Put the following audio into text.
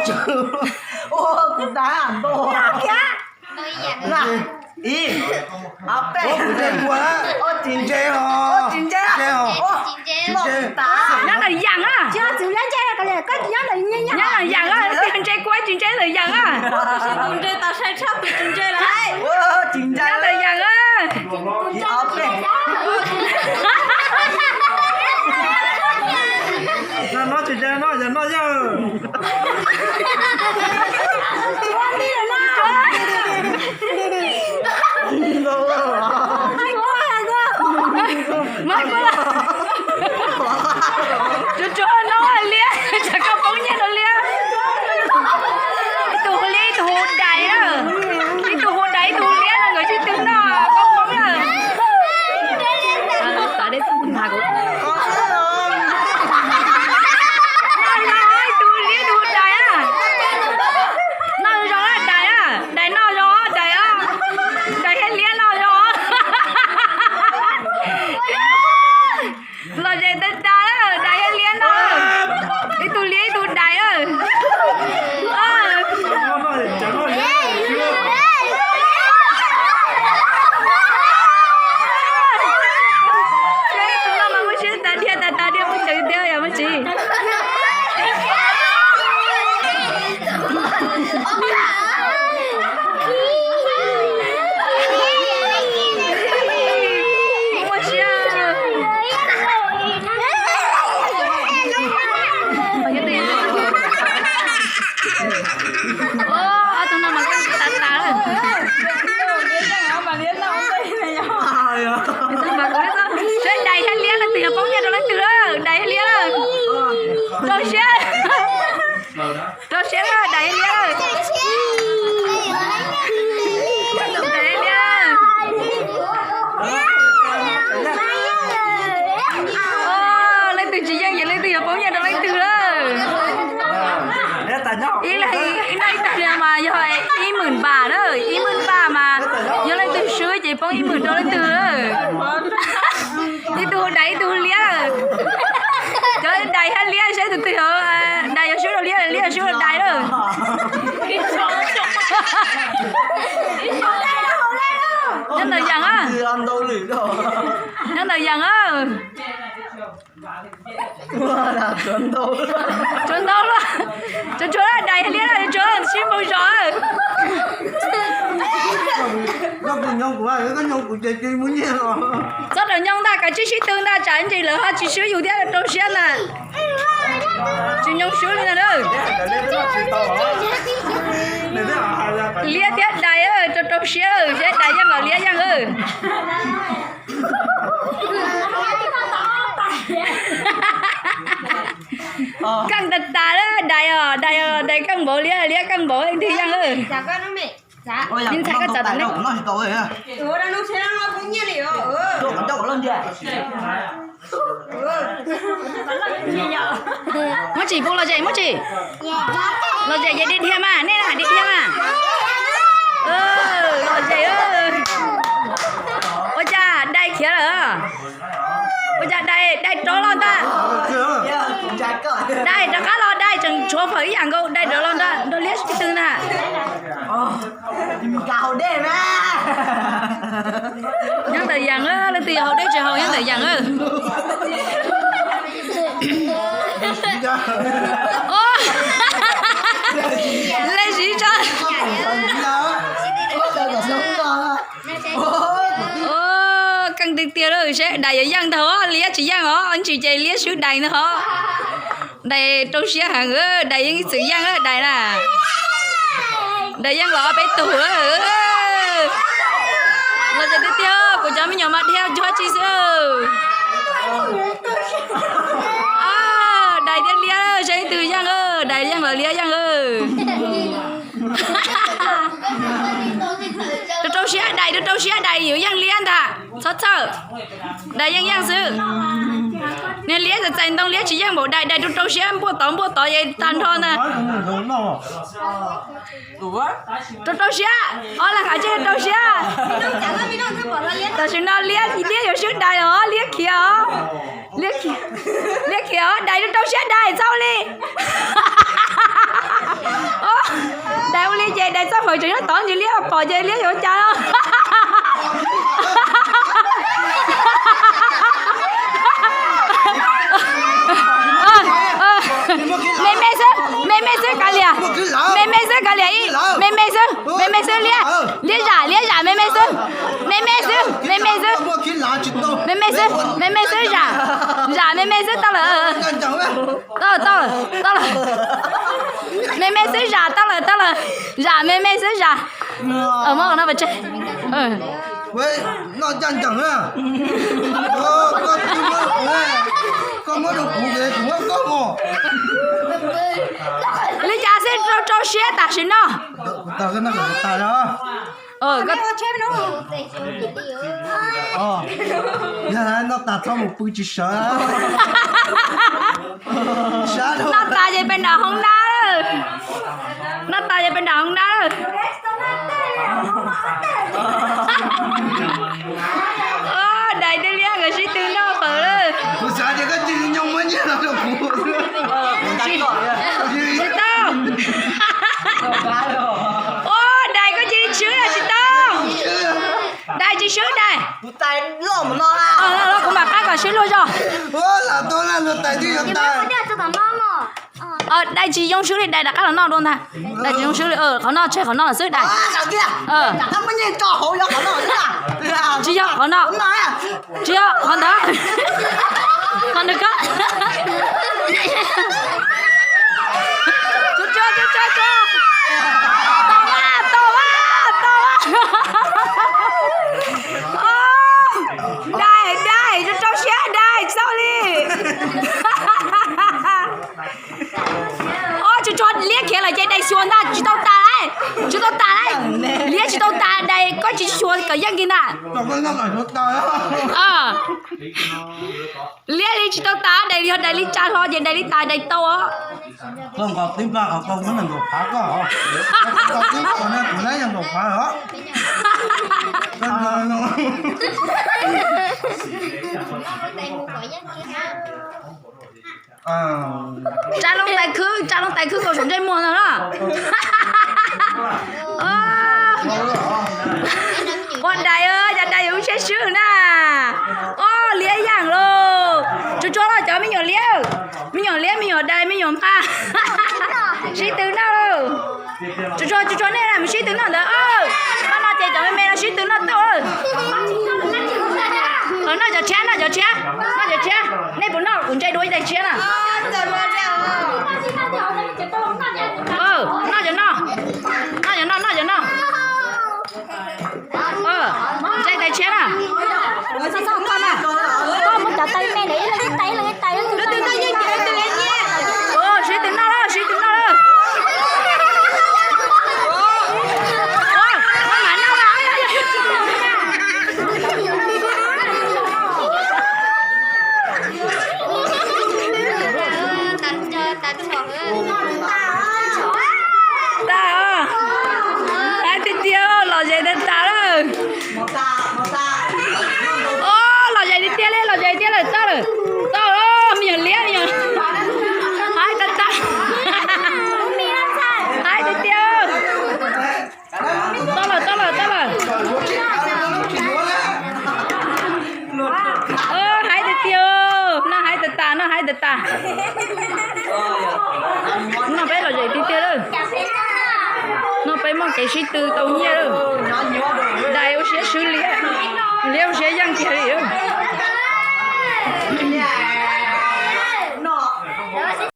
Ua kuv dag nto. Ib, ob, peb, kuv ntse kua, tsis ntse os, ntse os, tsis ntse. Nyob ntawm Yam a. Nyob ntawm Yam a, ntse kua tsis ntse ntawm Yam a. Tus ntse tau sai tshaj tus tsis ntse lawm. Nyob ntawm Yam a. Ib, ob, peb. No tsis ntse no, yog no yog. Tsuag tsuag no liab, tsam koj poob nyiaj rau liab. Ib tug hu liab, ib tug hu dais na. Ib tug hu dais, ib tug hu liab no, nkawd sib tw noj koj poob na. Xav deb tug nag kuv. Ib tug hu liab, ib tug hu dais na. Noj zoo na dais na, dais noj zoo dais os. Dais thiab liab noj zoo. Los zes tag tag, dais thiab liab noj. Ib tug liab ib tug dais. Tus no mas muaj siab tas dhia tas tas dhia muaj cawv tiag yog muaj tsis. Muaj siab. Ob tug no mas koj tas tas lawm. Saib dais thiab liab leej twg yog poob nyiaj rau leej twg lawm, dais thiab liab lawm. Rau siab. Rau siab lawm, dais thiab liab lawm. Dais thiab liab. Leej twg tsis yeej ces leej twg yog poob nyiaj rau leej twg lawm. Ib leeg ib tag li mas yog ib hmwm npam na, ib hmwm npam mas yog leej twg swb ces poob ib hmwm rau leej twg. Ib tug dais ib tug liab. Cov dais thiab liab saib tus twg, dais yuav swb rau liab, liab yuav swb rau dais lawm. Nyob ntawm Yam a. Nyob ntawm Yam a. Tsuav ntau luaj. Tsuav tsuav dais liab tsuav sib npaug zos. Txhob rau nyoog ntag, kav tsij sib tw ntag, tsam ntsis lawv ho tsis swb yus thiab rau siab ntag. Tsis nyoog swb li ntag. Liab thiab dais rau rau siab, saib dais yeej los liab yeej. Keej tas tas lawm, dais os, dais os, dais keej npaum liab, liab keej npaum leej twg yeej. Ib ntxhais koj txav tom nej. Muab tsis pub los zem, muab tsis. Los zem ces dhia dhia mas, nej hais dhia dhia mas. Los zem. Ua cas dais khiav lawm? Ua cas dais, dais rov los ntag. Dais rov qab los, dais tseem tshuav fawm ib yam nkaus, dais rov los ntag, nrog liab sib tw ntag. Nyob ntawm Yam, leej twg yog haus dej tsis haus nyob ntawm Yam. Lej siv tso. Keej tiag tiag lawm, saib dais yuav yeej ntag os, liab tsis yeej os, ntsis ces liab swb dais ntag os. Dais rau siab heev, dais yeej ib txwm yeej lawm dais na. Dais yeej los ob peb tug. Los zem tiag tiag, kuv cov me nyuam mas dhia cuag tsi xwb. Dais thiab liab saib twg yeej, dais yeej los liab yeej. Rau rau siab dais, rau rau siab dais yuav yeej liab ntag, txhob txhawj. Dais yeej yeej xwb. Niag liab txais txais ntoo, liab tsis yeej npaum dais, dais rau rau siab npuaj tod npuaj tod es tag nrho ntag. Rau rau siab, ob leeg hais tseg rau siab. Tam sim no liab, liab yuav swb dais os, liab khiav os. Liab khiav os, dais rau rau siab dais txhob li. Tov ntsis liab pom ces liab yuav cas. Me me xwb, me me xwb kav liam, me me xwb kav liam ib, me me xwb, me me xwb liab, liab zam, liab zam me me xwb, me me xwb, me me xwb, me me xwb, me me xwb zam, zam me me xwb tau lawm, tau lawm, tau lawm, tau lawm, me me xwb zam tau lawm, tau lawm, zam me me xwb zam. Muab no pes tseg. Noj ncaj ncees na. Koj muab rau kuv, kuv muab koj mog. Li cas xwb rau rau siab tam sim no. Yog noj tas txhob mus pw tsis sawv. Noj tas ces pem nram hoob nab lawm. Noj tas ces pem nram hoob nab lawm. Dais thiab liab nkawd sib tw noj qawm lawm. Kuv xav tias koj cia li nyob muab nyiaj los rau kuv. Tsis tau. Dais koj cia li tshwb los tsis tau. Dais tsis swb dais. Kuv mam qab kom swb luag zog. Dais tsis yoo swb li, dais rov qab los noj dua ntag. Dais tsis yoo swb li, qhov no tseg qhov no xwb dais. Tsis yog qhov no. Tsis yog qhov ntawd. Qhov ntawd koj. Tau mas, tau mas, tau mas. Dais, dais, rau rau siab dais, txaus li. Tsuas tsuas liab khiav lawm ces dais xyuas ntag, tsis tau tas lauj, tsis tau tas lauj. Liab tsis tau tas, dais koj tsis xyuas kom yeej kiag ntag. Liab li tsis tau tas, dais yog dais li tsa hlo ces dais li tas dais tau os. Koj nqos tib npag qhov koj muab nees nkaum phav koj os. Koj nqos tib npag qhov no kuv nab nees nkaum phav os. Tsa loo tais khwb, tsa loo tais khwb kom saum ntsej muag no na. Ua dais, cov dais yuav lub siab swb na. Ob liab yaam lauj. Tsuas tsuas los cov me nyuam liab, me nyuam liab, me nyuam dais, me nyuam npaj. Sib tw noj lauj. Tsuas tsuas tsuas tsuas nej mus sib tw noj ntawd. Pab no ces cov me me no sib tw noj tau. Noj cov tshiab, noj cov tshiab, noj cov tshiab. Nej puas noj? Kuv ntse dua ib tais tshiab na. Noj cov no, noj cov no, noj cov no. Ntse tais tshiab na. Koj muab cov tais me ntawd ib leeg ib tais, ib leeg ib tais. Sib tw noj lawm, sib tw noj lawm. Tas, hais tiag tiag, lom zem tas tas lawm. Os, lom zem tiag tiag li, lom zem tiag lawm, txog lawm, txog lawm, me nyuam liab, me nyuam, hais tas tas, hais tiag tiag. Txog lawm, txog lawm, txog lawm. Hais tiag tiag, noj hais tas tas, noj hais tas tas. No peb lom zem tiag tiag lawm. No peb muaj kev sib tw tau nyiaj lawm. Dais ua siab swb liab, liab ua siab yeej kiag li.